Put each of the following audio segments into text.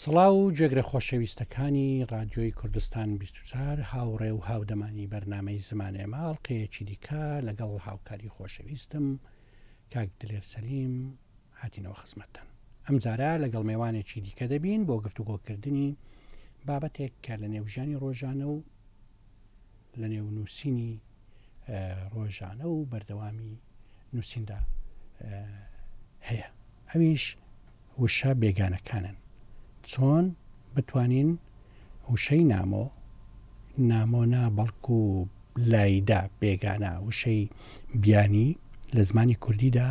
سڵاو گوێگرە خۆشەویستەکانی ڕادیۆی کوردستان 24 هاوڕێ و هاودەمانی بەرنامەی زمان ئێمە ئەڵقەیەکی دیکە لەگەڵ هاوکاری خۆشەویستم کاک دلێر سەلیم هاتینەوە خزمەتتان. ئەمجارە لەگەڵ مێوانێکی دیکە دەبین بۆ گفتوگۆکردنی بابەتێک کە لە نێو ژیانی ڕۆژانە و لە نێو نووسینی ڕۆژانە و بەردەوامی نووسیندا هەیە ئەویش وشە بێگانەکانن چۆن بتوانین وشەی نامۆ، نامۆ نا بەڵکو لایدە، بێگانە، وشەی بیانی لە زمانی کوردیدا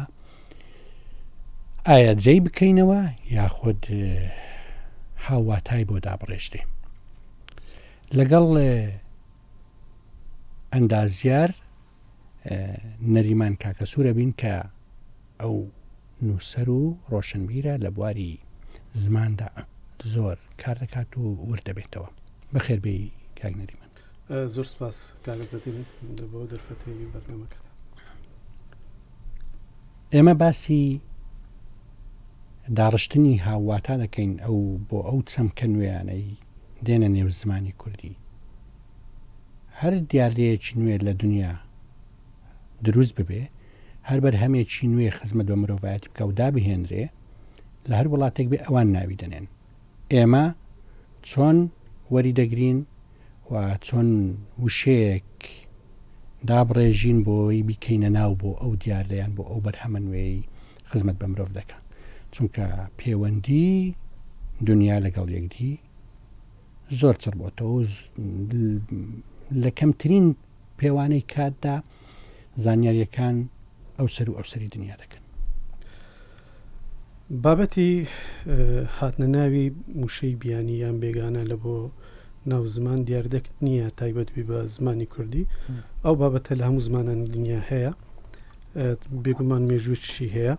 ئایا جێی بکەینەوە یاخود هاوواتای بۆ دابڕێژرێ؟ لەگەڵ ئەندازیار نەریمان کاکەسوورە بین کە ئەو نووسەر و ڕۆشنبیرە لە بواری زماندا زۆر کار دەکات و ورد دەبێتەوە. بەخێر بێی کاک نەریمان. زۆر سپاس کاک عزەدین بۆ دەرفەتی بەرنامەکەت. ئێمە باسی داڕشتنی هاوواتا دەکەین ئەو بۆ ئەو چەمکە نوێیانەی دێنە نێو زمانی کوردی. هەر دیاردەیەکی نوێ لە دنیا دروست ببێ، هەر بەرهەمێکی نوێ خزمەت بە مرۆڤایەتی بکا و دابهێنرێ، لە هەر وڵاتێک بێ ئەوان ناوی دەنێن. ئێمە چۆن وەری دەگرین و چۆن وشەیەک دابڕێژین بۆی بیکەینە ناو بۆ ئەو دیاردە یان بۆ ئەو بەرهەمە نوێیەی خزمەت بە مرۆڤ دەکا. چونکە پێوەندی دنیا لەگەڵ یەکدی زۆر چڕ بۆتەوە و لە کەمترین پێوانەی کاتدا زانیاریەکان ئەو سەر و ئەو سەری دنیا دەکەن. بابەتی هاتنە ناوی وشەی بیانی یان بێگانە لە بۆ ناو زمان دیاردەک نییە تایبەت بی بە زمانی کوردی ئەو بابەتە لە هەموو زمانانی دنیا هەیە بێگومان مێژوویی هەیە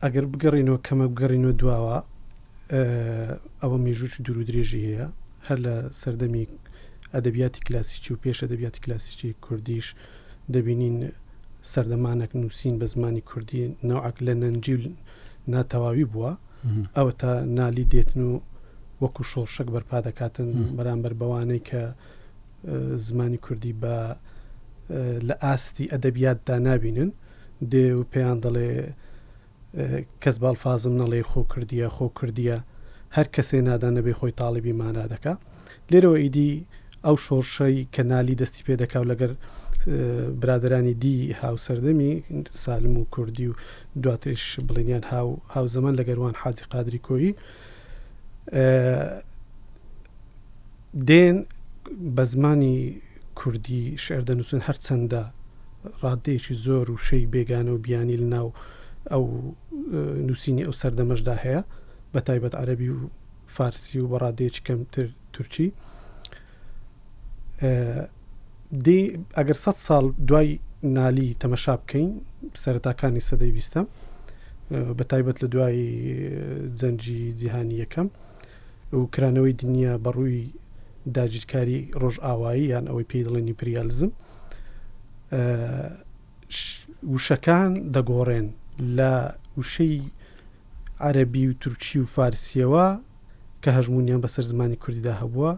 ئەگەر بگەڕینەوە کەمە بگەڕینەوە دواوە ئەوە مێژووی دوور و درێژی هەیە هەر لە سەردەمی ئەدەبیاتی کلاسیکی و پێش ئەدەبیاتی کلاسیکی کوردیش دەبینین سەردەمانێک نووسین بە زمانی کوردی نەوعەک لە نەنجی و ناتەواوی بووە ئەوە تا نالی دێتن و وەکو شۆڕشەک بەرپا دەکاتن بەرامبەر بەوانەی کە زمانی کوردی بە لە ئاستی ئەدەبیاتدا نابینن دێ و پێیان دەڵێ کەس بە ئەلفازم نەڵێ خۆ کوردیە خۆ کوردیە هەر کەسێ نادان نەبێ خۆی تاڵیبی مانا دەکا لێرەوە ئیدی ئەو شۆڕشەی کە نالی دەستی پێ دەکا و لەگەر برادرانی دی هاوسەردەمی سالم و کوردی و دواتریش بڵێنیان هاو هاوزەمان لەگەروان حاجی قادری کۆیی دێن بە زمانی کوردی شعر دەنووسن هەرچەندە ڕادەیەکی زۆر وشەی بێگانە و بیانی لە ناو ئەو نووسینی ئەو سەردەمەشدا هەیە بە تایبەت عەرەبی و فارسی و بە ڕادەیەکی کەمتر تورکی دی ئەگەر سە ساڵ دوای نالی تەمەشا بکەین سەرەتاکانی سەدەی بیستەم بە تایبەت لە دوای جەنگی جیهانی یەکەم و کرانەوەی دنیا بە ڕووی داگیرکاری ڕۆژئاوایی یان ئەوەی پێی دەڵێن ئیمپریالیزم وشەکان دەگۆڕێن لە وشەی عەرەبی و تورکی و فارسیەوە کە هەژمونیان بەسەر زمانی کوردیدا هەبووە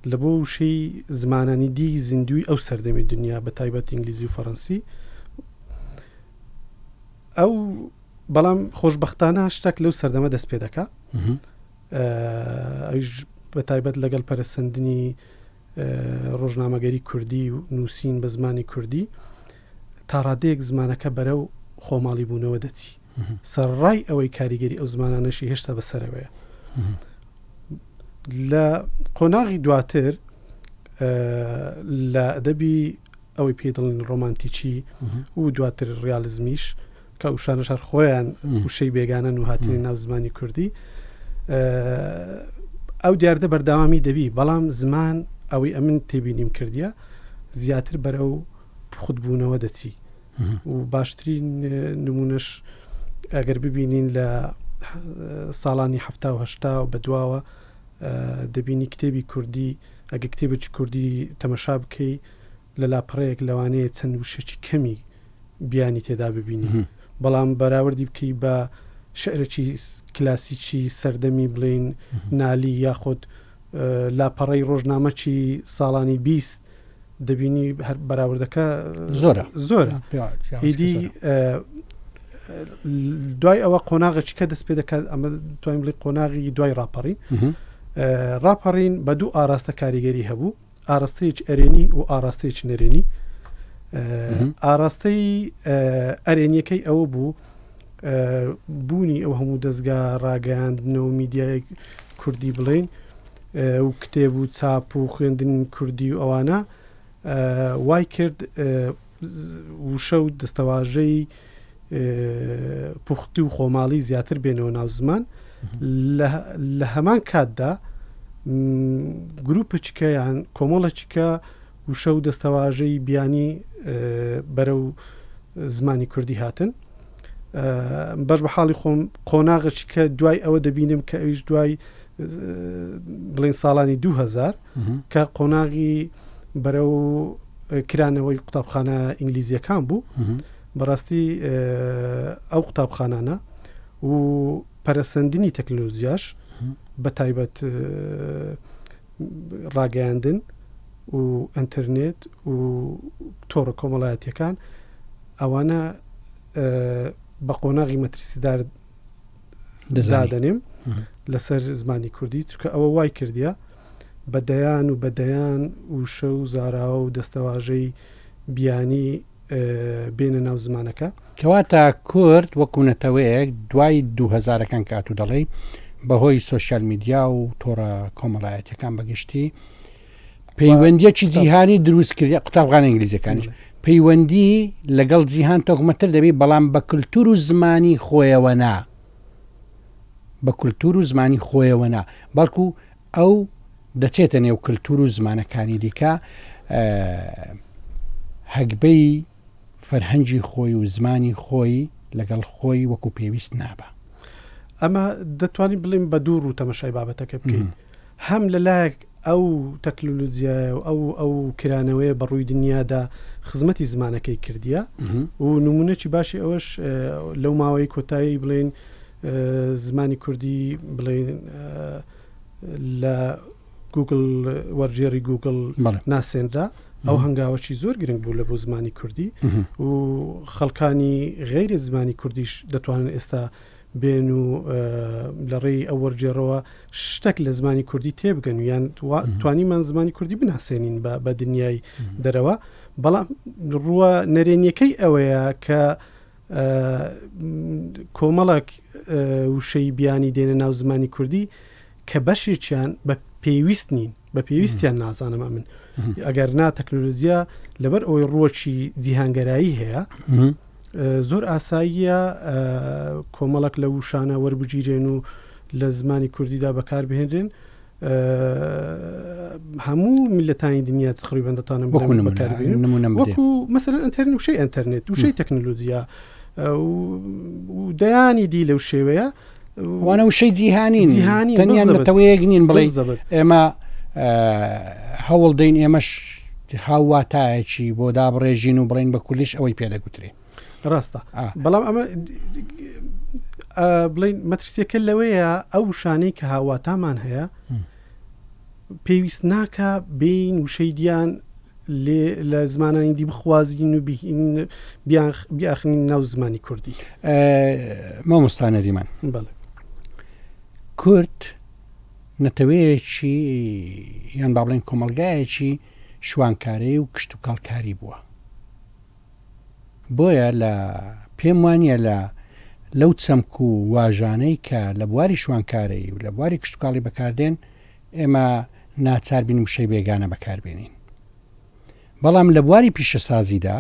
لە بۆ وشەی زمانانی دی زیندوی ئەو سەردەمی دنیا بە تایبەت ئینگلیزی و فەڕەنسی ئەو بەڵام خۆشبەختانە شتێک لەو سەردەمە دەست پێ دەکا ئەویش بە تایبەت لەگەڵ پەرەسەندنی ڕۆژنامەگەری کوردی و نووسین بە زمانی کوردی تا ڕادەیەک زمانەکە بەرەو خۆماڵی بوونەوە دەچی سەرڕای ئەوەی کاریگەری ئەو زمانانەشی هێشتا بەسەرەوەیە لە قۆناغی دواتر لە ئەدەبی ئەوەی پێی دەڵێن ڕۆمانتیکی و دواتر ڕیالیزمیش کە وشانەش هەر خۆیان وشەی بێگانەن و هاتنی ناو زمانی کوردی ئەو دیاردە بەردەوامی دەبی بەڵام زمان ئەوەی ئەمن تێبینیم کردیە زیاتر بەرەو خودبوونەوە دەچی و باشترین نمونەش ئەگەر ببینین لە ساڵانی هەفتا و هەشتا و بەدواوە دەبینی کتێبی کوردی ئەگە کتێبێکی کوردی تەمەشا بکەی لە لاپەڕەیەک لەوانەیە چەند وشەکی کەمی بیانی تێدا ببینی بەڵام بەراوردی بکەی بە. شعرێکی کلاسیکی سەردەمی بڵێین نالی یاخود لاپەڕەی ڕۆژنامەکی ساڵانی 20 دەبینی هەر بەراوردەکە زۆرە زۆرە ئیدی دوای ئەوە قۆناغێکی کە دەست پێ دەکات ئەمە توانین بڵێ قۆناغی دوای ڕاپەڕین ڕاپەڕین بە دوو ئاراستە کاریگەری هەبوو ئاراستەیەکی ئەرێنی و ئاراستەیەکی نەرێنی ئاراستەی ئەرێنیەکەی ئەوە بوو بوونی ئەو هەموو دەستگا ڕاگەیاندن و میدیای کوردی بڵین و کتێب و چاپ و خوێندن کوردی و ئەوانە وای کرد وشە و دەستەواژەی پوختی و خۆماڵی زیاتر بێنەوە ناو زمان لە هەمان کاتدا گروپێکە یان کۆمەڵێکە وشە و دەستەواژەی بیانی بەرەو زمانی کوردی هاتن بەش بە حاڵی خۆم قۆناغێکی کە دوای ئەوە دەبینم کە ئەویش دوای بڵین ساڵانی 2000 کە قۆناغی بەرەو کرانەوەی قوتابخانە ئینگلیزیەکان بوو بەڕاستی ئەو قوتابخانانە و پەرەسەندنی تەکنۆلۆژیاش بە تایبەت ڕاگەیاندن و ئەتەرنێت و تۆڕە کۆمەڵایەتیەکان ئەوانە بە قۆناغی مەترسیدار دادەنێم لەسەر زمانی کوردی چکە ئەوە وای کردیە بە دەیان و بە دەیان وشە و زاراوە و دەستەواژەی بیانی بێنە ناو زمانەکە. کەواتە کورد وەکو نەتەوەیەک دوای دوو هەزارەکان کە ئەتوو دەڵێی بەهۆی سۆشیال میدیا و تۆڕە کۆمەڵایەتیەکان بەگشتی پەیوەندیەکی جیهانی دروست کرد قوتابخانە ئینگلیزیەکانیش پەیوەندی لەگەڵ جیهان تۆکمەتر دەبی بەڵام بە کللتور و زمانی خۆیەوە نا بە کللتور و زمانی خۆیەوە نا بەڵکو ئەو دەچێتە نێو کلتور و زمانەکانی دیکە، هەگبەی فەرهەنگی خۆی و زمانی خۆی لەگەڵ خۆی وەکو پێویست نابا. ئەمە دەتوانین بڵێین بە دوو ڕوو تەمەشای بابەتەکە بکەین. هەم لە لایەک ئەو تەکنۆلۆجیایە و ئەو ئەو کرانەوەیە بە ڕووی دنیادا خزمەتی زمانەکەی کردیە و نمونەکی باشی ئەوەش لەو ماوەی کۆتایی بڵێین زمانی کوردی بڵێین لە گوگل وەرگێڕی گوگل ناسێنرا ئەو هەنگاوەکی زۆر گرنگ بوو لە بۆ زمانی کوردی و خەڵکانی غیری زمانی کوردیش دەتوانن ئێستا بێن و لە ڕێی ئەو وەرگێڕەوە شتێک لە زمانی کوردی تێبگەن و یان توانیمان زمانی کوردی بناسێنین بە دنیای دەرەوە بەڵام ڕووە نەرێنیەکەی ئەوەیە کە کۆمەڵێک وشەی بیانی دێنە ناو زمانی کوردی کە بەشێکیان بە پێویست نین بە پێویستیان نازانم ئەمن ئەگەر نا تەکنۆلۆژیا لەبەر ئەوەی ڕووەکی جیهانگەرایی هەیە زۆر ئاساییە کۆمەڵک لە وشانە وەربگیرێن و لە زمانی کوردیدا بەکاربهێنرێن هەموو میلەتانی دنیا تقریبا دەتوانم وەکو نمونە وەکو مەسەلەن ئەتەرن وشەی ئەتەرنێت وشەی تەکنەلۆجیا و دەیانی دی لەو شێوەیە وانە وشەی جیهانین جیهانی تەنیا نەتەوەیەک نین بڵێ ئێمە هەوڵ دەین ئێمەش هاوواتایەکی بۆ دابڕێژین و بڵین بە کوردیش ئەوەی پێدەگوترێ ڕاستە بەڵام ئەمە بڵین مەترسیەکە لەوەیە ئەو وشانەی کە هاواتامان هەیە پێویست ناکە بین وشەی دیان لێ لە زمانانی دی بخوازین و بیاخنین ناو زمانی کوردی مامۆستا نەریمان بەڵێ کورد نەتەوەیەکی یان با بڵێن کۆمەلگایەکی شوانکارەی و کشت و کاڵکاری بووە بۆیە لە پێم وانیە لە لەو چەمک و واژانەی کە لە بواری شوانکارەیی و لە بواری کشتوکاڵی بەکاردێن ئێمە ناچار بین وشەی بێگانە بەکاربێنین. بەڵام لە بواری پیشەسازیدا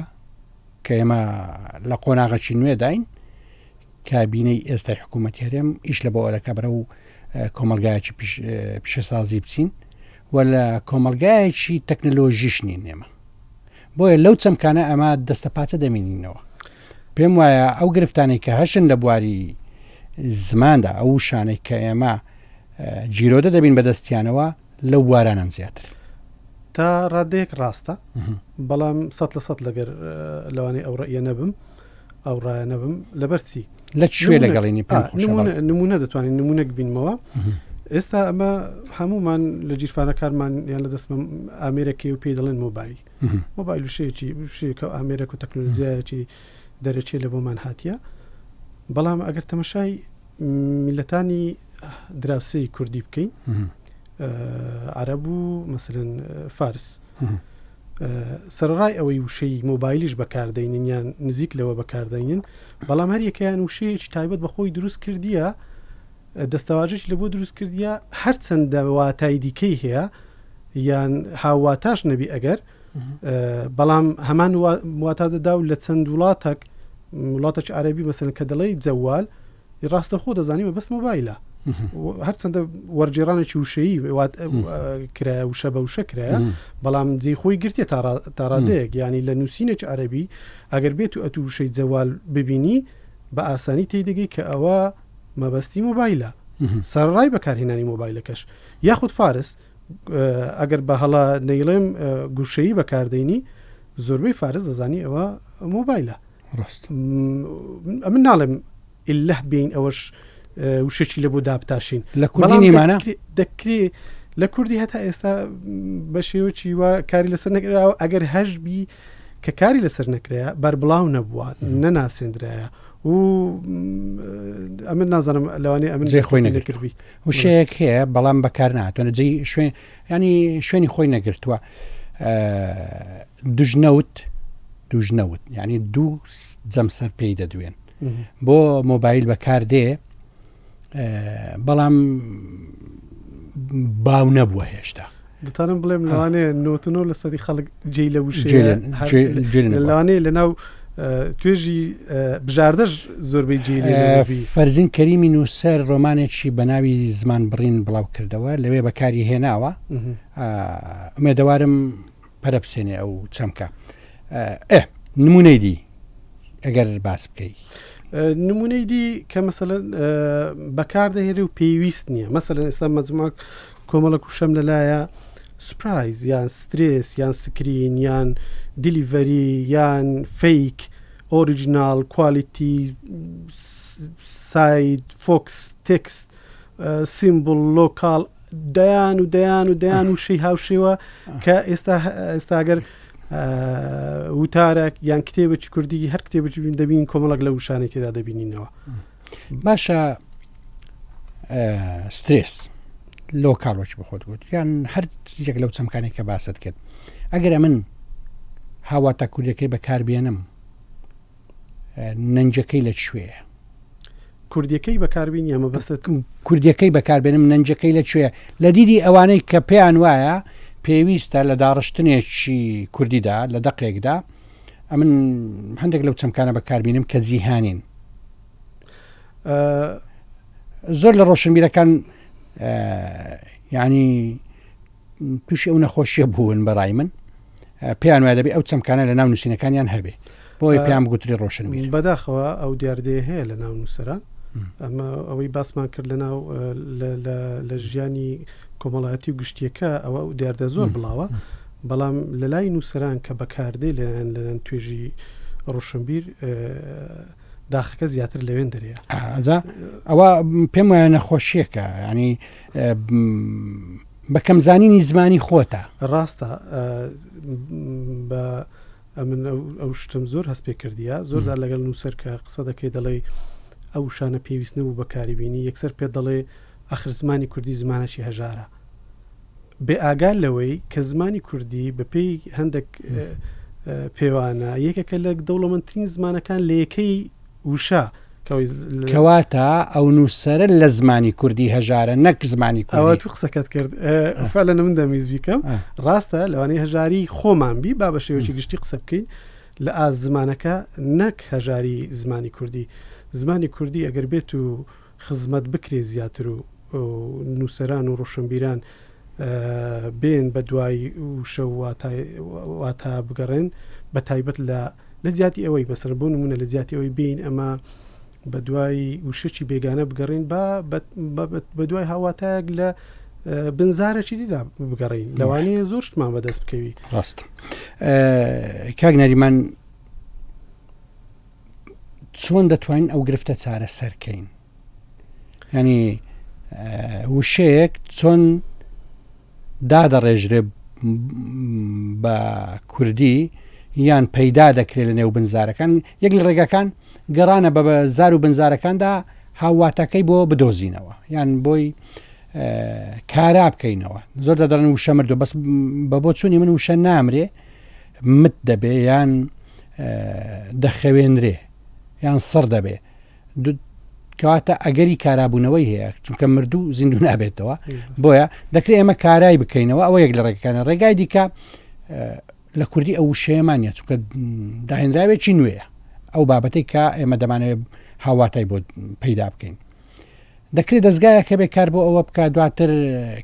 کە ئێمە لە قۆناغەکی نوێداین کابینەی ئێستای حکوومەتی هەرێم ئیش لە بۆ ئەرەکە بەرەو کۆمەلگایەکی پیشەسازی بچین و لە کۆمەلگایەکی تەکنەلۆژیش نین ئێمە. بۆیە لەو چەمکانە ئەمە دەستە پاچە دەمێنینەوە. پێم وایە ئەو گرفتانەی کە هەشن لە بواری زماندا ئەو وشانەی کە ئێمە گیرۆدە دەبین بەدەستیانەوە لەو بوارانەن زیاتر. تا ڕادەیەک ڕاستە بەڵام سە لە سە لەگەر لەوانەیە ئەو ڕەئیە نەبم ئەو ڕایە نەبم لەبەر چی؟ لە کوێ لەگەڵینی پێم خۆشە نمونە نمونە دەتوانین نمونەک بینمەوە ئێستا ئەمە هەمومان لە گیرفانەکانمان یان لە دەستمە ئامێرەکەی و پێی دەڵێن مۆبایل مۆبایل وشەیەکی وشەیەکە و ئامێرەک و تەکنۆلۆژیایەکی دەرەکی لە بۆمان هاتیە بەڵام ئەگەر تەمەشای میلەتانی دراوسێی کوردی بکەین عەرەب و مەسەلەن فارس سەرەڕای ئەوەی وشەی مۆبایلیش بەکاردەینن یان نزیک لەوە بەکاردەینن بەڵام هەر یەکەیان وشەیەکی تایبەت بە خۆی دروست کردیە دەستەواژێکی لە بۆ دروست کردیە هەرچەندە واتای دیکەی هەیە یان هاوواتاش نەبی ئەگەر بەڵام هەمان واتا دەدا و لە چەند وڵاتەک وڵاتێکی عەربی مەسەن کە دەڵێی جەوال ڕاستەخۆ دەزانی مەبەست مۆبایلە هەرچەندە وەرگێڕانێکی وشەیی کرایە وشە بە وشە کرایە بەڵام جێی خۆی گرتێ تاڕادەیەک ینی لە نووسینێکی عەربی ئەگەر بێت و ئەتو وشەی جەوال ببینی بە ئاسانی تێدەگەی کە ئەوە مەبەستی مۆبایلە سەرڕای بەکارهێنانی مۆبایلەکەش یاخود فارس ئەگەر بە هەڵە نەیڵێم گوشەیی بەکاردەینی زۆربەی فارس دەزانی ئەوە مۆبایلە ڕاست ئەمن ناڵێم ئلە بین ئەوەش وشەکی لە بۆ دابتاشین لە کوردی نیمانە دەکرێ لە کوردی هەتا ئێستا بە شێوەکی وا کاری لەسەر نەکراوە ئەگەر هەش بی کە کاری لەسەر نەکرایە بەربڵاو نەبووە نەناسێندرایە و ئەمن نازانم لەوانەیە ئەمن جێ خۆی نەکردبی وشەیەک هەیە بەڵام بەکار ناتوانە جێ شوێن ینی شوێنی خۆی نەگرتووە دژنەوت دوژنەوت یعنی دوو جەمسەر پێی دەدوێن بۆ مۆبایل بەکار دێ بەڵام باو نەبووە هێشتا. دەتوانم بڵێم لەوانەیە نۆتنۆ لە سەری خەڵک جێی لە وشەیە لەوانەیە لە ناو توێژی بژاردەش زۆربەی جێی لێ نەبی. فەرزین کەریمی نووسەر ڕۆمانێکی بە ناوی زمان بڕین بڵاو کردەوە لەوێ بەکاری هێناوە ئومێدەوارم پەرە بسێنێ ئەو چەمکە. ئێ نموونەی دی ئەگەر باس بکەی. نموونەی دی کە مەسەلەن بەکار دەهێنرێ و پێویست نییە مەسەلەن ئێستا مەجموعە کۆمەڵە کوشەم لەلایە سوپرایز یان سترێس یان سکرین یان دیلیڤەری یان فەیک ئۆریجناڵ کوالیتی ساید فۆکس تێکست سیمبول لۆکاڵ دەیان و دەیان و دەیان وشەی هاوشێوە کە ئێستا ئێستاگەر وتارێک یان کتێبێکی کوردی هەر کتێبێکی بین دەبین کۆمەڵک لە وشانەی تێدا دەبینینەوە باشە سترێس لۆکاڵۆکی بەخۆت گوت یان هەر یەک لەو چەمکانێک کە باست کرد ئەگەر ئەمن هاواتە کوردەکەی بەکاربیێنم نەنجەکەی لە کوێیە؟ کوردیەکەی بەکاربین یا مەبەستت؟ کوردیەکەی بەکاربێنم نەنجەکەی لە کوێیە؟ لە دیدی ئەوانەی کە پێیان وایە پێویستە لە داڕشتنێکی کوردیدا لە دەقێکدا ئەمن هەندێک لەو چەمکانە بەکاربینم کە جیهانین. زۆر لە ڕۆشنبیرەکان یعنی تووشی ئەو نەخۆشیە بوون بەڕای من پێیان وایە دەبێ ئەو چەمکانە لە ناو نووسینەکانیان هەبێ بۆیە پێیان بگوترێ ڕۆشنبیر. بەداخەوە ئەو دیاردەیە هەیە لە ناو نووسەران ئەمە ئەوەی باسمان کرد لە ناو لە ژیانی کۆمەڵایەتی و گشتیەکە ئەوە ئەو دیاردە زۆر بڵاوە بەڵام لە لای نووسەران کە بەکاردێ لەلایەن لەلایەن توێژی ڕۆشنبیر داخەکە زیاتر لەوێن دەرەیە. ئەجا ئەوە پێم وایە نەخۆشیەکە ینی بە کەم زانینی زمانی خۆتە. ڕاستە بە ئەمن ئەو شتم زۆر هەست پێ کردیە زۆر جار لەگەڵ نووسەر کە قسە دەکەی دەڵێی ئەو وشانە پێویست نەبوو بەکاری بینی یەکسەر پێت دەڵێ ئەخر زمانی کوردی زمانێکی هەژارە بێ ئاگا لەوەی کە زمانی کوردی بەپێی هەندێک پێوانە یەکێکە لە دەوڵەمەندترین زمانەکان لە یەکەی وشە کەواتە ئەو نووسەرە لە زمانی کوردی هەژارە نەک زمانی کوردی. ئەوە تو قسەکەت کرد فعلا من دەمویست بیکەم ڕاستە لەوانەیە هەژاری خۆمان بی با بە شێوەیەکی گشتی قسە بکەین لە ئاست زمانەکە نەک هەژاری زمانی کوردی زمانی کوردی ئەگەر بێت و خزمەت بکرێ زیاتر و نووسەران و ڕۆشنبیران بێن بە دوای وشە و واتا بگەڕێن بە تایبەت لە لە جیاتی ئەوەی مەسەلەن بۆ نمونە لە جیاتی ئەوەی بێین ئەمە بە دوای وشەکی بێگانە بگەڕین با بە دوای هاواتایەک لە بنزارێکی دیدا بگەڕین لەوانەیە زۆر شتمان بەدەست بکەوی ڕاستە کاک نەریمان. چۆن دەتوانین ئەو گرفتە چارەسەر کەین؟ ینی وشەیەک چۆن دادەڕێژرێ بە کوردی یان پەیدا دەکرێت لە نێو بنزارەکان یەک لە ڕێگاکان گەڕانە بە زار و بنزارەکاندا هاواتەکەی بۆ بدۆزینەوە یان بۆی کارا بکەینەوە زۆر دەدەڵن وشە مردو بەس بە بۆچوونی من وشە نامرێ مت دەبێ یان دەخەوێنرێ یان سڕ دەبێ کەواتە ئەگەری کارابوونەوەی هەیە چونکە مردوو زیندوو نابێتەوە بۆیە دەکرێت ئێمە کارای بکەینەوە ئەوە یەک لە ڕێگەکانە ڕێگای دیکە لە کوردی ئەو وشەیەمان نیە چونکە داهێنراوێکی نوێیە ئەو بابەتێک کە ئێمە دەمانەوێت هاواتای بۆ پەیدا بکەین دەکرێت دەستگایەک هەبێ کار بۆ ئەوە بکات دواتر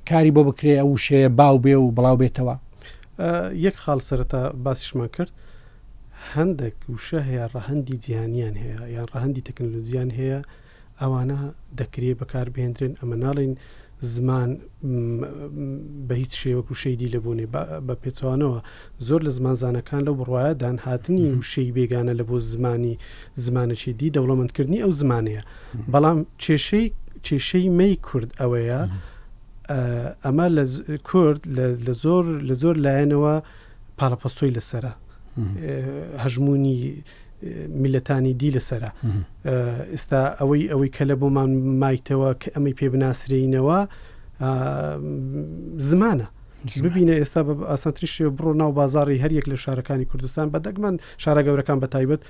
کاری بۆ بکرێ ئەو وشەیە باو بێ و بڵاو بێتەوە؟ یەک خاڵ سەرەتا باسیشمان کرد هەندێک وشە هەیە ڕەهەندی جیهانیان هەیە یان ڕەهەندی تەکنەلۆجیان هەیە ئەوانە دەکرێ بەکاربهێندرێن ئەمە ناڵێین زمان بە هیچ شێوەک وشەی دی لە بۆنێ بە پێچەوانەوە زۆر لە زمانزانەکان لەو بڕوایەدان هاتنی وشەی بێگانە لە بۆ زمانی زمانێکی دی دەوڵەمەندکردنی ئەو زمانەیە بەڵام کێشەی کێشەی مەی کورد ئەوەیە ئەمە لە کورد لە زۆر لە زۆر لایەنەوە پاڵەپەستۆی لەسرە هەژمونی میلەتانی دی لەسرە ئێستا ئەوەی ئەوەی کە لە بۆمان مایتەوە کە ئەمەی پێ بناسرینەوە زمانە ببینە ئێستا بە ئاسانترین شێوە بڕۆ ناو بازاڕی هەر یەک لە شارەکانی کوردستان بە دەگمەن شارە گەورەکان بە تایبەت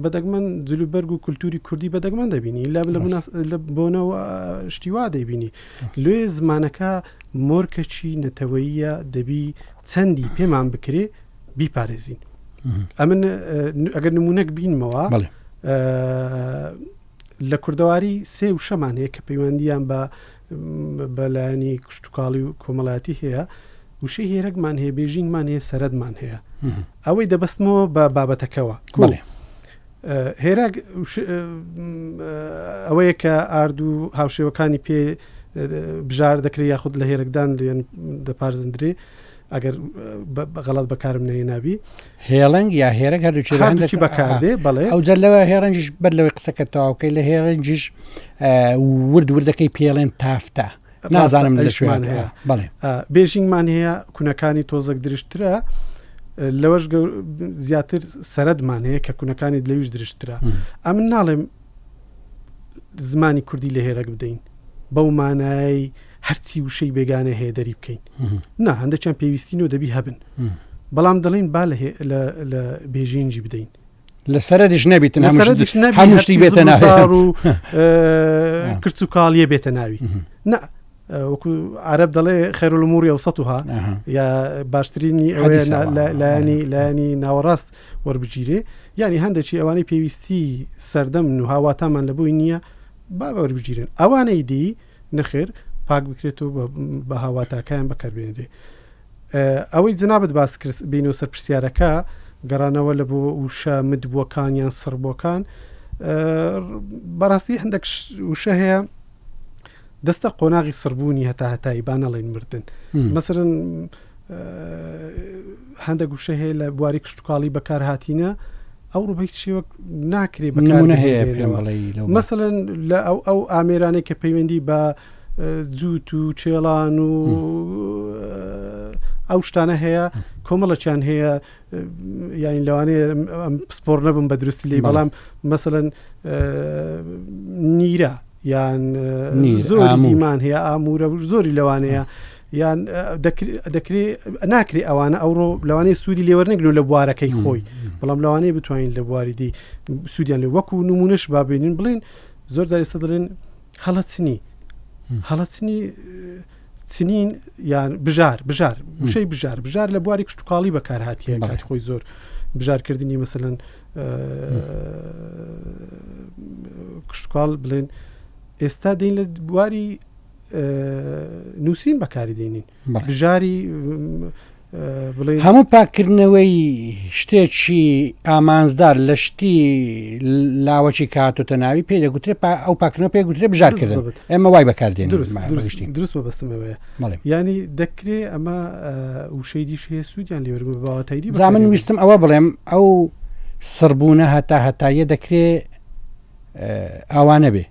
بە دەگمەن جلوبەرگ و کولتوری کوردی بە دەگمەن دەبینی لە لە بۆنەوە شتی وا دەیبینی لێ زمانەکە مۆرکەچی نەتەوەیە دەبی چەندی پێمان بکرێ بیپارێزین ئەمن ئەگەر نمونەک بینمەوە لە کوردەواری سێ وشەمان هەیە کە پەیوەندیان بە بە لایەنی کشتتوکاڵی و کۆمەڵایەتی هەیە وشەی هێرەکمان هەیە بێژینگمان هەیە سەرەدمان هەیە ئەوەی دەبستمەوە بە بابەتەکەوە بڵێ هێراک ئەوەیە کە ئارد و هاوشێوەکانی پێ بژار دەکرێت یاخود لە هێرەکدان لێن دەپارزندرێ ئەگەر غەڵەت بەکارم نەهێنابی. هێڵنگ یا هێرەک هەردووکی لە هەندێک هەردووکی بەکاردێ بەڵێ. ئەوجا لەوە هێڕنجیش بەر لەوەی قسەکە تەواو کەی لە هێڕنجیش ورد وردەکەی پێڵێن تافتە نازانم لە کوێ ئەویشمان هەیە. بەڵێ. بێژینگمان هەیە کونەکانی تۆزەک درشترە لەوەش زیاتر سەرەدمان هەیە کە کونەکانی لەویش درشترە ئەمن ناڵێم زمانی کوردی لە هێرەک بدەین بەو مانای هەرچی وشەی بێگانە هەیە دەری بکەین نا هەندێکیان پێویستین و دەبی هەبن بەڵام دەڵین با لە بێژینجی بدەین لە سەرش نەبیتن هەموو شتی بێتە ناوار و کرچ و کاڵیە بێتە ناوی نا وەکو عرب دەڵێ خێرولموری ئەو سەها یا باشترینی لایەنی لایەنی ناوەڕاست وەربگیرێ یعنی هەندێکی ئەوانەی پێویستی سەردەم و هاواتامان لە بۆی نییە با وەربگیرن ئەوانەی دی نەخێر پاک بکرێت و بە هاواتاکەیان بەکاربێنرێ. ئەوەی جەنابت باس کرد بینەوە سەر پرسیارەکە گەڕانەوە لە بۆ وشە مدبووەکان یان سڕبووەکان بەڕاستی هەندێک وشە هەیە دەستە قۆناغی سڕبوونی هەتا هەتایی با نەڵێن مردن مەسەرەن هەندێک وشە هەیە لە بواری کشتتوکاڵی بەکار هاتینە ئەو ڕوو هیچ شێوەک ناکرێ بەکارنمونە هەیە مەسەن لە ئەو ئەو ئامێرانەی کە پەیوەندی بە جووت و چێڵان و ئەو شتانە هەیە کۆمەڵەکیان هەیە یانی لەوانەیە ئەم پسپۆر نەبم بە دروستی لی بەڵام مەسەن نیرە یان زۆری دیمان هەیە ئامورە و زۆری لەوانەیە یان دەکرێ ناکرێ ئەوانە ئەوڕۆ لەوانەیە سوودی لێوەرنەگرن لە بوارەکەی خۆی بەڵام لەوانەیە بتوانین لە بواری دی سوودیان لێ وەکو نمونەش بابینین بڵێن زۆر جار ئێستا دەڵێن هەڵەچنی هەڵەچنی چنین یان بژار بژار وشەی بژار بژار لە بواری کشتتوکاڵی بەکار هااتیە کاتی خۆی زۆر بژارکردنی مەسەن کشتتوکاڵ بڵێن ئێستا دێن لە بواری نووسین بەکاری دێنین بژاری هەموو پاککردنەوەی شتێکی ئامانجدار لە شتی لاوەکی کە هاتۆتە ناوی پێی دەگوترێ ئەو پاکردنەوە پێی گوترێ بژارکردن ئێمە وای بەکاردێنین دروست مەبەستم ئەوەیە ینی دەکرێ ئەمە وشەی دیش هەیە سوودیان لێ وەرگرن بە باوەتایدی جا من ویستم ئەوە بڵێم ئەو سڕبوونە هەتا هەتاییە دەکرێ ئاوا نەبێ.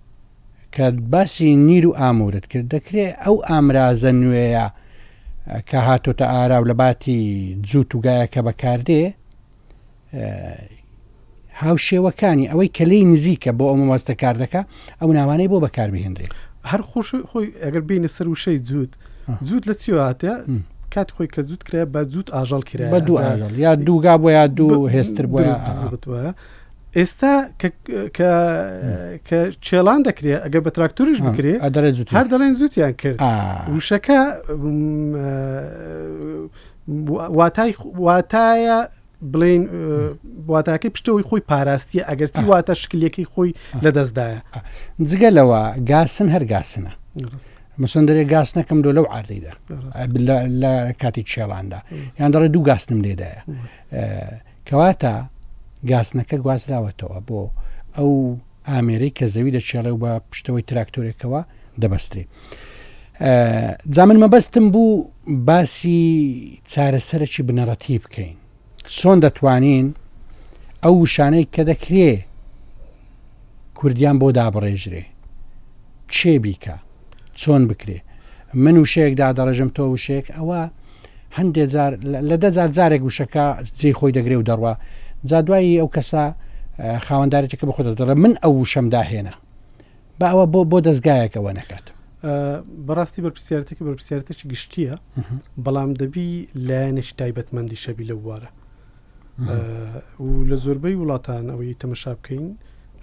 کە باسی نیر و ئامورت کرد، دەکرێ ئەو ئامرازە نوێیە کە هاتۆتە ئارا و لە باتی جووت و گایەکە بەکاردێ، هاوشێوەکانی ئەوەی کە لێی نزیکە بۆ ئەو مەبەستە کار دەکا، ئەو ناوانەی بۆ بەکار بهێنرێ. هەر خۆش خۆی ئەگەر بێینە سەر وشەی جووت، جووت لە چیەوە هاتیە؟ کاتی خۆی کە جووت کرایە بە جووت ئاژەڵ کرایە. بە دوو ئاژەڵ یا دوو گا بۆ یا دوو هێستر بۆ یا بزبت وایە. ئێستا کە کە کە چێڵان دەکرێ ئەگەر بە تراکتۆریش بکرێ هەر دەڵێن جووتیان کرد. وشەکە واتای واتایە بڵێین واتاکەی پشتەوەی خۆی پاراستیە ئەگەرچی واتە شکلیەکەی خۆی لەدەستدایە. جگە لەوە گاسن هەر گاسنە مەسەن دەرێ گاسنەکەم دۆ لەو عاردەیدا لە کاتی چێڵاندا یان دەڵێ دوو گاسنم لێدایە کەواتە گاسنەکە گوازراوەتەوە بۆ ئەو ئامێرەی کە زەوی دەچێڵێ و بە پشتەوەی تراکتۆرێکەوە دەبەسترێ. جا من مەبەستم بوو باسی چارەسەرەکی بنەڕەتی بکەین چۆن دەتوانین ئەو وشانەی کە دەکرێ کوردیان بۆ دابڕێژرێ چێ بیکە چۆن بکرێ من وشەیەک دادەڕێژم تۆ وشەیەک ئەوە هەندێ جار لە دەجار جارێک وشەکە جێی خۆی دەگرێ و دەڕوا جا دوایی ئەو کەسە خاوەندارێتەکە بە خۆ دەڵێ من ئەو وشەم داهێنا با ئەوە بۆ بۆ دەزگایەک ئەوە نەکات. بەڕاستی بەرپرسیارەتێکە بەرپرسیارەتێکی گشتییە بەڵام دەبی لایەنێکی تایبەتمەندیش هەبی لەو بوارە و لە زۆربەی وڵاتان ئەوەی تەمەشا بکەین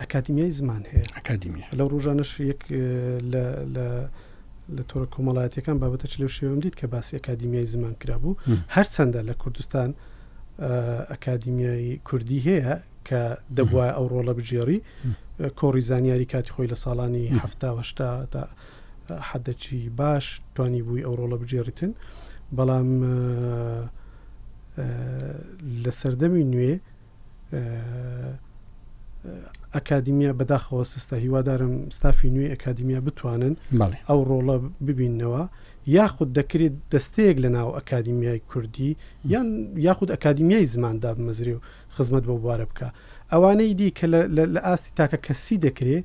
ئەکادیمیای زمان هەیە ئەکادیمیا لەو ڕۆژانەش یەک لە لە لە تۆڕە کۆمەڵایەتیەکان بابەتەکی لەو شێوەم دیت کە باسی ئەکادیمیای زمان کرابوو هەرچەندە لە کوردستان ئەکادیمیای کوردی هەیە کە دەبوایە ئەو ڕۆڵە بگێڕی کۆڕی زانیاری کاتی خۆی لە ساڵانی هەفتا هەشتا تا حدەکی باش توانی بووی ئەو ڕۆڵە بگێڕیتن بەڵام لە سەردەمی نوێ ئەکادیمیا بەداخەوە سستە هیوادارم ستافی نوێی ئەکادیمیا بتوانن ئەو ڕۆڵە ببینەوە یاخود دەکرێت دەستەیەک لە ناو ئەکادیمیای کوردی یان یاخود ئەکادیمیای زمان دابمەزرێ و خزمەت بەو بوارە بکا. ئەوانەی دی کە لە ئاستی تاکە کەسی دەکرێ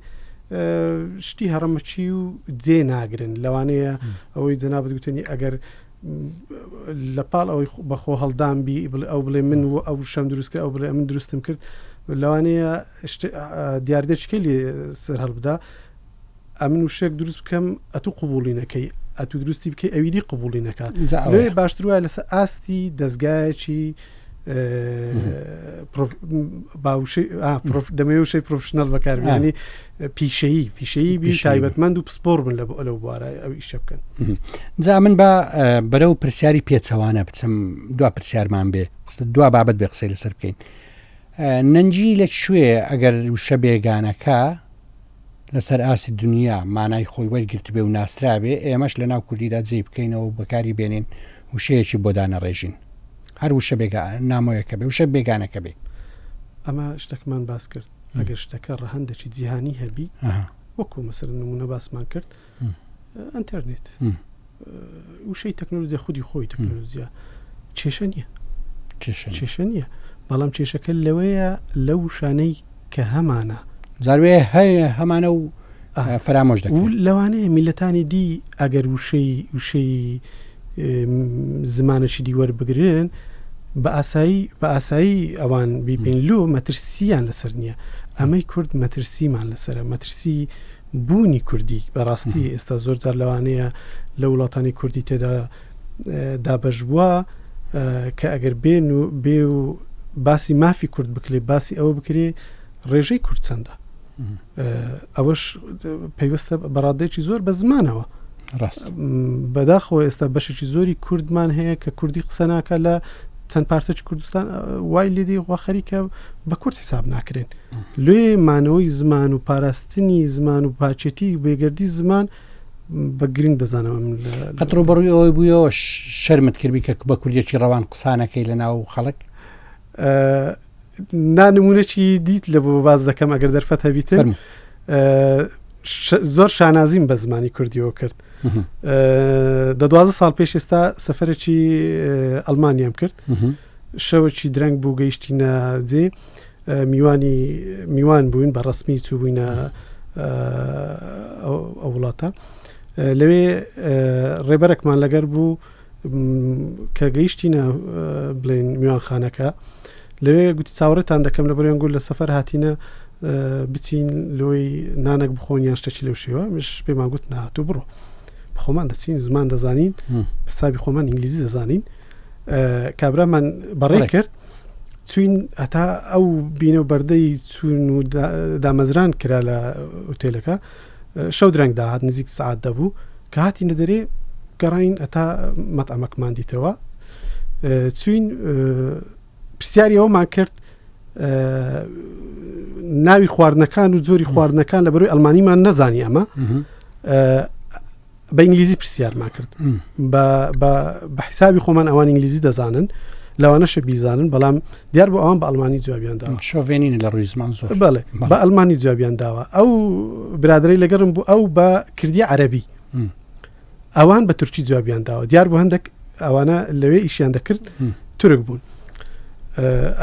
شتی هەڕەمەکی و جێ ناگرن لەوانەیە ئەوەی جەنابت گوتنی ئەگەر لە پاڵ ئەوەی بەخۆ هەڵدان بی ئەو بڵێ من و ئەو شەم دروست کرد ئەو بڵێ من دروستم کرد لەوانەیە دیاردەچکەی لێ سەر هەڵبدا ئەمن وشەیەک دروست بکەم ئەتوو قبوڵی نەکەی ئەتوو دروستی بکەی ئەوی دی قبوڵی نەکات لێ باشتر وایە لەسەر ئاستی دەستگایەکی دەمەوێ وشەی پرۆفشنەڵ بەکاربیانی پیشەیی پیشەیی بی تایبەتمەند و پسپۆر بن لە لەو بوارە ئەو ئیشە بکەن جا من بە بەرەو پرسیاری پێچەوانە بچم دوا پرسیارمان بێ قسە دوا بابەت بێ قسەی لەسەر بکەین نەنجی لە کوێ ئەگەر وشە بێگانەکە لەسەر ئاستی دونیا مانای خۆی وەرگرتبێ و ناسرابێ، ئێمەش لەناو کوردیدا جێی بکەینەوە و بەکاری بێنین، وشەیەکی بۆ دانەڕێژین. هەر وشە بێگا نامۆیەکە بێ، وشە بێگانەکە بێ. ئەمە شتەکمان باس کرد، ئەگەر شتەکە ڕەهەندێکی جیهانی هەبی، وەکوو مەسەلەن نموونە باسمان کرد، ئەنتەرنێت وشەی تەکنۆلۆژیا خودی خۆی تەکنۆلۆژیا کێشە نییە کێشە نییە بەڵام کێشەکە لەوەیە لەو وشانەی کە هەمانە جاروێ هەیە هەمانە و فەرامۆش دەکرێت لەوانەیە میلەتانی دی ئەگەر وشەی وشەی زمانەکی دی وەربگرن بە ئاسایی بە ئاسایی ئەوان بیبین لۆ مەترسیان لەسەر نییە ئەمەی کورد مەترسیمان لەسرە مەترسی بوونی کوردی بەڕاستی ئێستا زۆر جار لەوانەیە لە وڵاتانی کوردی تێدا دابەش بووە کە ئەگەر بێن و بێ و باسی مافی کورد بکرێ باسی ئەوە بکرێ ڕێژەی کورد چەندە ئەوەش پەیوەستە بەڕادێکی زۆر بە زمانەوە ڕاست بەداخەوە ئێستا بەشێکی زۆری کوردمان هەیە کە کوردی قسە ناکە لە چەند پارچەکی کوردستان وای لێدی وا خەریکە بە کورد حساب ناکرێن لێ مانەوەی زمان و پاراستنی زمان و پاچێتی بێگەردی زمان بە گرنگ دەزانم قەت ڕووبەڕووی ئەوەی بوویەوە شەرمت کردبی کە بە کوردیەکی ڕەوان قسانەکەی لە ناو خەڵک؟ نا نمونەکی دیت لە بۆ باز دەکەم ئەگەر دەرفەت هەبیتن زۆر شانازیم بە زمانی کوردیەوە کرد دە دوازە ساڵ پێش ئێستا سەفەرێکی ئەلمانیام کرد شەوەکی درەنگ بوو گەیشتینە جێ. میوانی میوان بووین بە ڕسمی چوبووینە ئەو وڵاتە لەوێ ڕێبەرەکمان لەگەر بوو کە گەیشتینە بڵێن میوانخانەکە لەوێ گوتی چاوەڕێتان دەکەم لە بەرێن گول لە سەفەر هاتینە بچین لۆی نانێک بخۆن یان شتێکی لەو شێوە مش پێمان گوت نهاتوو بڕۆ خۆمان دەچین زمان دەزانین حسابی خۆمان ئینگلیزی دەزانین کابرامان بەڕێ کرد چوین هەتا ئەو بینە و بەردەی چوون و دامەزران کرا لە ئوتێلەکە شەو درەنگ داهات نزیک سعات دەبوو کە هاتینە دەرێ گەڕین هەتا مەتعەمەکمان دیتەوە چوین پرسیاری ئەومان کرد ناوی خواردنەکان و جۆری خواردنەکان لە بەروی ئەلمانیمان نەزانی ئەمە بە ئینگلیزی پرسیارمان کرد بە حیسابی خۆمان ئەوان ئینگلیزی دەزانن لەوانەشە بیزانن بەڵام دیار بۆ ئەوان بە ئەلمانی جوابیان داوە شۆڤێنین لە ڕووی زمان زۆر بەڵێ بە ئەلمانی جوابیان داوە ئەو برادری لەگەرم بوو ئەو بە کردی عەربی ئەوان بە تورکی جوابیان داوە دیار بوو هەندێک ئەوانە لەوێ ئیشیان دەکرد تورک بوون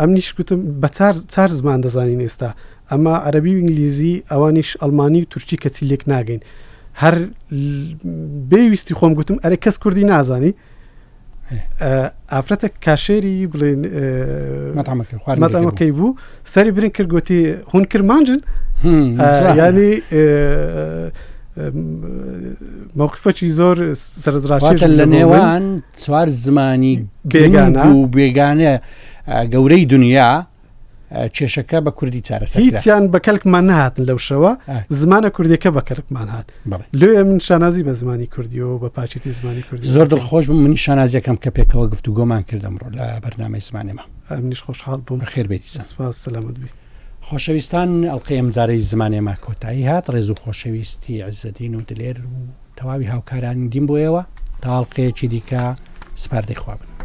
ئەمنیش گوتم بە چار زمان دەزانین ئێستا ئەمە عەرەبی و ئینگلیزی ئەوانیش ئەڵمانی و تورکی کەچی لێک ناگەین هەر بێ ویستی خۆم گوتم ئەرێ کەس کوردی نازانی ئافرەتە کاشێری بڵێن مەتەمەکەی بوو سەری برین کرد گوتی هون کرمانجن ینی موقفەکی زۆر سەرزراچێت لە نێوان چوار زمانی بێگانە و بێگانە گەورەی دنیا کێشەکە بە کوردی چارەسەر کرا. هیچیان بە کەلکمان نەهاتن لەو شەوە، زمانە کوردیەکە بە کەلکمان هات. لۆیە من شانازی بە زمانی کوردیەوە و بە پاکێتی زمانی کوردیەوە زۆر دڵخۆش بووم منیش شانازیەکەم کە پێکەوە گفتوگۆمان کرد ئەمڕۆ لە بەرنامەی زمانێ ما. ئەمنیش خۆشحاڵ بووم. بەخێر بێیت ئیسان. سپاس سەلامەت بی. خۆشەویستان ئەڵقەی ئەمجارەی زمانێ ما کۆتایی هات ڕێز و خۆشەویستی عزەدین و دلێر و تەواوی هاوکارانی دیم بۆ ئێوە تا ئەڵقەیەکی دیکە سپاردەی خوا بن.